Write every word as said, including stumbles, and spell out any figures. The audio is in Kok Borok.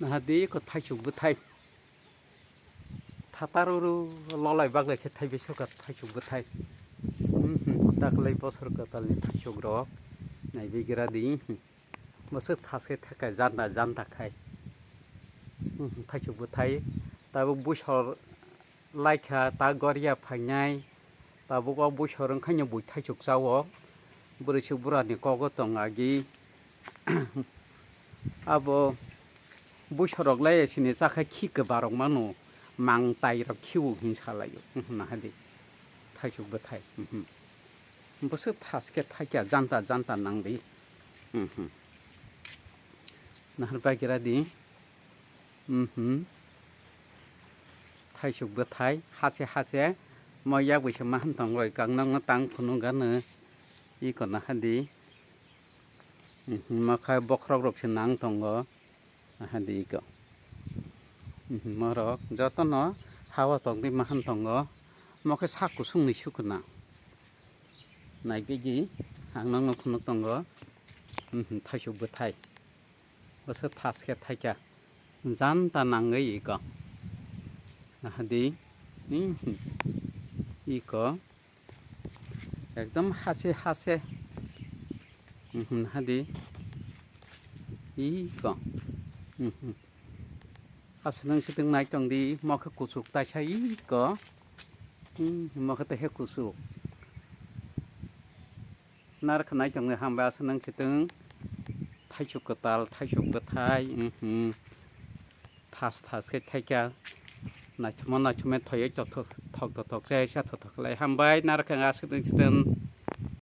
Naha di ko thaisuk bwthai. Thataruru lolai baglai khe thaibi soka thaisuk bwthai. Mhm, daklai bosor kwtalni thaisuk rok naibi gira di. Bwswk thaske thaka janda janda khai. Mhm, thaisuk bwthai. Tabuk busor laikha ta goria phainai. Tabuk o busor wngkhaino bui thaisuk chao. Bwrwi swk burani kogo tong agi. Abo buisorok lai sini chakha khi kwbarok mano, mang tai rok khiu hin salaio, mhm, nahadi. Thaisuk bwthai, mhm. Bwswk thaske thaikya janta janta nangdi, mhm. Nahar bagira di, mhm. Thaisuk bwthai hase hase mo yak buisa maham tongo, kangnokno tang phunukgano iko nahadi. Mhm, mo khe bokhorok rok se nang tongo, aha di iko. Mhm, morok jotono ha o tongdi mahan tongo, mo khe sak kusung ni sukuna. Naibegi ang nokno phunuk tongo, mhm, thaisuk bwthai. Bwswk thaske thaikya janta nangwi iko. Aha di, mhm, iko. Ekdom hase hase. Mhm, hadi. Iko. Mhm. Aswk nang sitwng nai tong di, mo khe kuchuk taisa iko. Hmm, mo khe tei he kuchuk. Nar khe nai tong di hambai aswk nang sitwng. Thaisuk kwtal, thaisuk bwthai. Mhm. Thas thas khe thaikha. Naithoma naithoma thoyoi thok thok thok khe sa thok thok lai hambai narwkha aswk nang sitwng.